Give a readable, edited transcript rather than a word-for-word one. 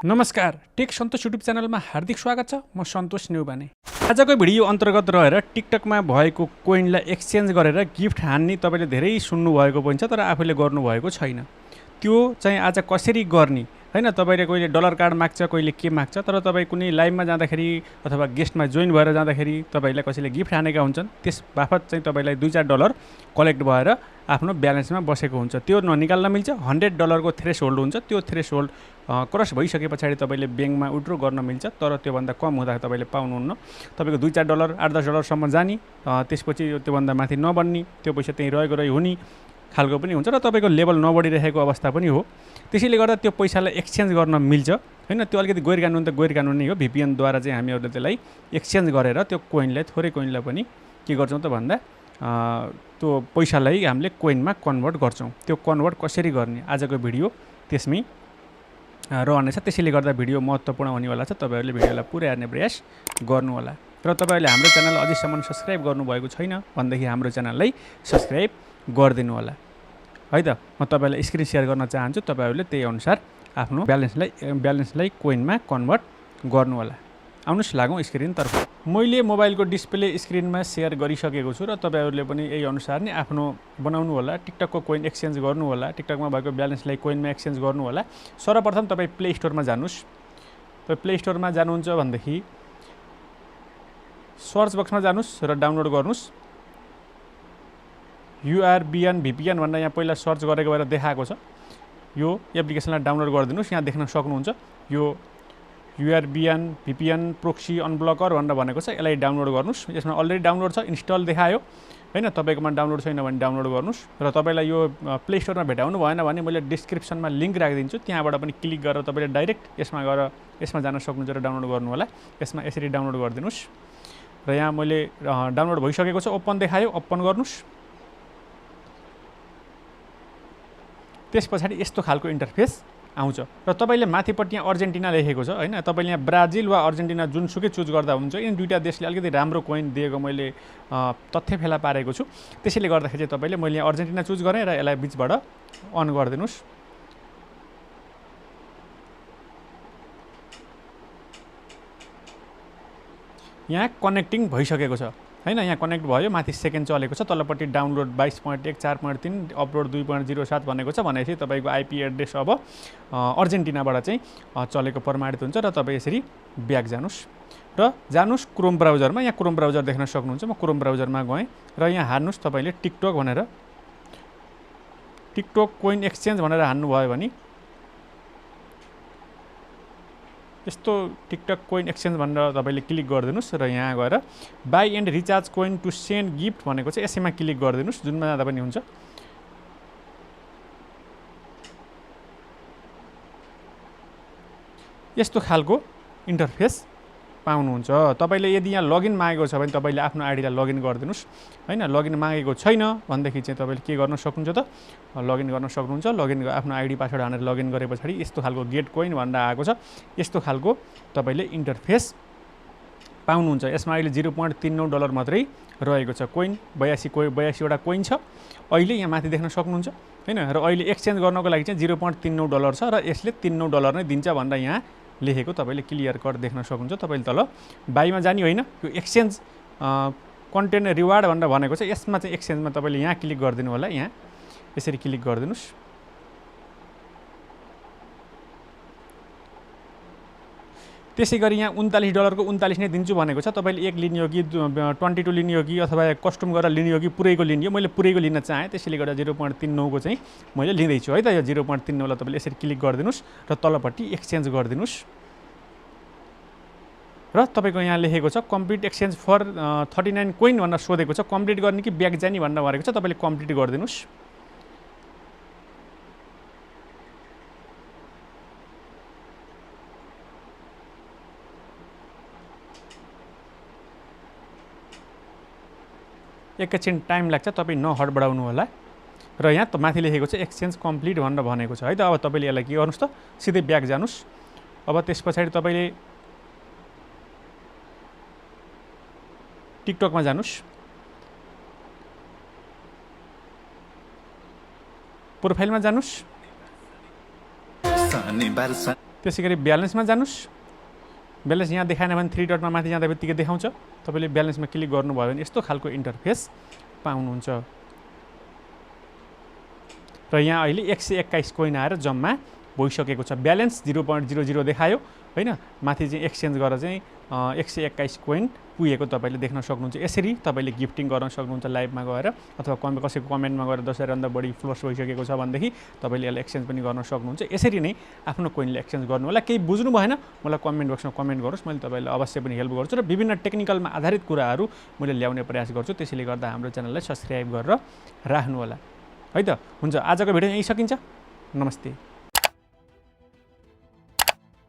नमस्कार, टेक सन्तोष युट्युब च्यानलमा हार्दिक स्वागत छ। म सन्तोष नेउपाने। आजको भिडियो अन्तर्गत रहेर टिकटकमा भएको कोइनलाई एक्सचेन्ज गरेर गिफ्ट हान्ने तपाईले धेरै सुन्नुभएको पनि छ, तर आफूले गर्नुभएको छैन। त्यो चाहिँ आज कसरी गर्ने हैन। तपाईले कहिले डलर कार्ड माग्छ, कहिले के माग्छ, तर तपाई कुनै लाइभमा जाँदाखेरि अथवा गेस्टमा जोइन भएर जाँदाखेरि तपाईलाई कसैले गिफ्ट हानेका हुन्छन्। त्यस बापत चाहिँ तपाईलाई $2-4 कलेक्ट भएर आफ्नो ब्यालेन्समा बसेको हुन्छ। त्यो ननिकाल्न मिल्छ। $100 को थ्रेसहोल्ड हुन्छ। त्यो थ्रेसहोल्ड क्रस भइसके पछाडि तपाईले ब्याङ्कमा विथड्र गर्न मिल्छ, तर त्योभन्दा कम हुँदा तपाईले पाउनुहुन्न। तपाईको $2-4 $8-10 सम्म जानी, त्यसपछि त्योभन्दा माथि नबन्नी, त्यो पैसा त्यही रहेको रही हुने खालको पनि हुन्छ र तपाईको लेभल नबढिरहेको अवस्था पनि हो। त्यसैले गर्दा त्यो पैसालाई एक्सचेन्ज गर्न मिल्छ हैन। त्यो अलिकति गैर कानुनी हो। VPN द्वारा चाहिँ हामीहरूले त्यसलाई एक्सचेन्ज गरेर त्यो कोइनलाई, थोरै कोइनलाई पनि के गर्छौँ त भन्दा त्यो पैसालाई हामीले कोइनमा कन्भर्ट गर्छौँ। त्यो कन्भर्ट कसरी गर्ने आजको भिडियो त्यसमै रहनेछ। त्यसैले गर्दा भिडियो महत्त्वपूर्ण हुनेवाला छ। तपाईहरुले भिडियोलाई पुरै हेर्ने प्रयास गर्नु होला। र तपाईहरुले हाम्रो च्यानल अझैसम्म सब्स्क्राइब गर्नुभएको छैन भनेदेखि हाम्रो च्यानललाई सब्स्क्राइब गरिदिनु होला है त। म तपाईलाई स्क्रिन शेयर गर्न चाहन्छु। तपाईहरुले त्यही अनुसार आफ्नो ब्यालेन्सलाई कोइनमा कन्भर्ट गर्नु होला। आउनुस् लागौँ स्क्रिनतर्फ। मैले मोबाइलको डिस्प्ले स्क्रिनमा शेयर गरिसकेको छु र तपाईहरुले पनि यही अनुसार नै आफ्नो बनाउनु होला। टिकटकको कोइन एक्सचेन्ज गर्नु होला। टिकटकमा भएको ब्यालेन्सलाई कोइनमा एक्सचेन्ज गर्नु होला। सर्वप्रथम तपाई प्ले स्टोरमा जानुस्। तपाई प्ले स्टोरमा जानुहुन्छ भनेदेखि सर्च बक्समा जानुस् र डाउनलोड गर्नुस्। URBN VPN भनेर यहाँ पहिला सर्च गरेको भएर देखाएको छ। यो एप्लिकेसनलाई डाउनलोड गरिदिनुस्। यहाँ देख्न सक्नुहुन्छ यो URBN VPN प्रोक्सी अनब्लकर भनेर भनेको छ। यसलाई डाउनलोड गर्नुस्। यसमा अलरेडी डाउनलोड छ, इन्स्टल देखायो हैन। तपाईकोमा डाउनलोड छैन भने डाउनलोड गर्नुस्। र तपाईलाई यो प्ले स्टोरमा भेटाउनु भएन भने मैले डिस्क्रिप्सनमा लिंक राखिदिन्छु। त्यहाँबाट पनि क्लिक गरेर तपाईले डाइरेक्ट यसमा गएर यसमा जान सक्नुहुन्छ र डाउनलोड गर्नु होला। यसमा यसरी डाउनलोड गरिदिनुस् र यहाँ मैले डाउनलोड भइसकेको छ। ओपन देखायो, ओपन गर्नुस्। त्यसपछि यस्तो खालको इन्टरफेस आउँछ र तपाईले माथिपट्टि यहाँ अर्जेन्टिना लेखेको छ हैन। तपाईले यहाँ ब्राजिल वा अर्जेन्टिना जुनसुकै चुज गर्दा हुन्छ। यिन दुईटा देशले अलिकति राम्रो कोइन दिएको मैले तथ्य फेला पारेको छु। त्यसैले गर्दाखेरि चाहिँ तपाईले मैले यहाँ अर्जेन्टिना चुज गरेँ र यसलाई बीचबाट अन गरिदिनुस्। यहाँ कनेक्टिङ भइसकेको छ हैन। यहाँ कनेक्ट भयो, माथि सेकेन्ड चलेको छ, तल्लोपट्टि डाउनलोड 22.1 4.3 अपलोड 2.07 भनेको छ। भनेपछि तपाईको आइपी एड्रेस अब अर्जेन्टिनाबाट चाहिँ चलेको प्रमाणित हुन्छ र तपाई यसरी ब्याक जानुस् र जानुस् क्रोम ब्राउजरमा। यहाँ क्रोम ब्राउजर देख्न सक्नुहुन्छ। म क्रोम ब्राउजरमा गएँ र यहाँ हान्नुस् तपाईले टिकटक भनेर। टिकटक कोइन एक्सचेन्ज भनेर हान्नु भयो भने यस्तो टिकटक कोइन एक्सचेन्ज भनेर तपाईले क्लिक गरिदिनुस् र यहाँ गएर buy and recharge coin to send gift भनेको छ। यसैमा क्लिक गरिदिनुस्, जुनमा जाँदा पनि हुन्छ। यस्तो खालको इन्टरफेस पाउनुहुन्छ। तपाईले यदि यहाँ लगइन मागेको छ भने तपाईले आफ्नो आइडीलाई लगइन गरिदिनुस् हैन। लगइन मागेको छैन भनेदेखि चाहिँ तपाईले के गर्न सक्नुहुन्छ त लगइन गर्न सक्नुहुन्छ। लगइन आफ्नो आइडी पासवर्ड हानेर लगइन गरे पछाडि यस्तो खालको गेट कोइन भनेर आएको छ। यस्तो खालको तपाईले इन्टरफेस पाउनुहुन्छ। यसमा अहिले $0.39 मात्रै रहेको छ। कोइन 82 वटा कोइन छ अहिले यहाँ माथि देख्न सक्नुहुन्छ हैन। र अहिले एक्सचेन्ज गर्नको लागि चाहिँ $0.39 छ र यसले $3 नै दिन्छ भनेर यहाँ लेखेको तपाईले क्लियर कट देख्न सक्नुहुन्छ। तपाईले तल बाईमा जानी होइन, यो एक्सचेन्ज कन्टेन्ट रिवार्ड भनेर भनेको छ। यसमा चाहिँ एक्सचेन्जमा तपाईले यहाँ क्लिक गरिदिनु होला। यहाँ यसरी क्लिक गरिदिनुस्। त्यसै गरी यहाँ $39 को 39 नै दिन्छु भनेको छ। तपाईले एक लिने हो कि 22 लिने हो कि अथवा कस्टम गरेर लिने हो कि पुरैको लिने हो। मैले पुरैको लिन चाहेँ, त्यसैले गर्दा 0.39 को चाहिँ मैले लिँदैछु है त। यो 0.39 लाई तपाईले यसरी क्लिक गरिदिनुस् र तलपट्टि एक्सचेन्ज गरिदिनुस्। र तपाईको यहाँ लेखेको छ कम्प्लिट एक्सचेन्ज फर 39 कोइन भनेर सोधेको छ। कम्प्लिट गर्ने कि ब्याक जाने भनेर भनेको छ। तपाईले कम्प्लिट गरिदिनुस्। एकैछिन टाइम लाग्छ, तपाईँ नहडबडाउनु होला। र यहाँ त माथि लेखेको छ एक्सचेन्ज कम्प्लिट भनेर भनेको छ है त। अब तपाईले यसलाई के गर्नुस् त सिधै ब्याक जानुस्। अब त्यस पछाडि तपाईले टिकटकमा जानुस्। प्रोफाइलमा जानुस्। त्यसै गरी ब्यालेन्समा जानुस्। ब्यालेन्स यहाँ देखाएन भने 3 डटमा माथि जाँदा बित्तिकै देखाउँछ। तपाईँले ब्यालेन्समा क्लिक गर्नुभयो भने यस्तो खालको इन्टरफेस पाउनुहुन्छ र यहाँ अहिले 121 कोइन आएर जम्मा भइसकेको छ। ब्यालेन्स 0.00 देखायो हैन, माथि चाहिँ एक्सचेन्ज गरेर चाहिँ 121 कोइन पुगेको तपाईँले देख्न सक्नुहुन्छ। यसरी तपाईँले गिफ्टिङ गर्न सक्नुहुन्छ लाइभमा गएर, अथवा कसैको कमेन्टमा गएर 10,000 बढी फ्लस भइसकेको छ भनेदेखि तपाईँले यसलाई एक्सचेन्ज पनि गर्न सक्नुहुन्छ। यसरी नै आफ्नो कोइनले एक्सचेन्ज गर्नु होला। केही बुझ्नु भएन मलाई कमेन्ट बक्समा कमेन्ट गर्नुहोस्, मैले तपाईँलाई अवश्य पनि हेल्प गर्छु र विभिन्न टेक्निकलमा आधारित कुराहरू मैले ल्याउने प्रयास गर्छु। त्यसैले गर्दा हाम्रो च्यानललाई सब्सक्राइब गरेर राख्नु होला है त। हुन्छ, आजको भिडियो यहीँ सकिन्छ। नमस्ते।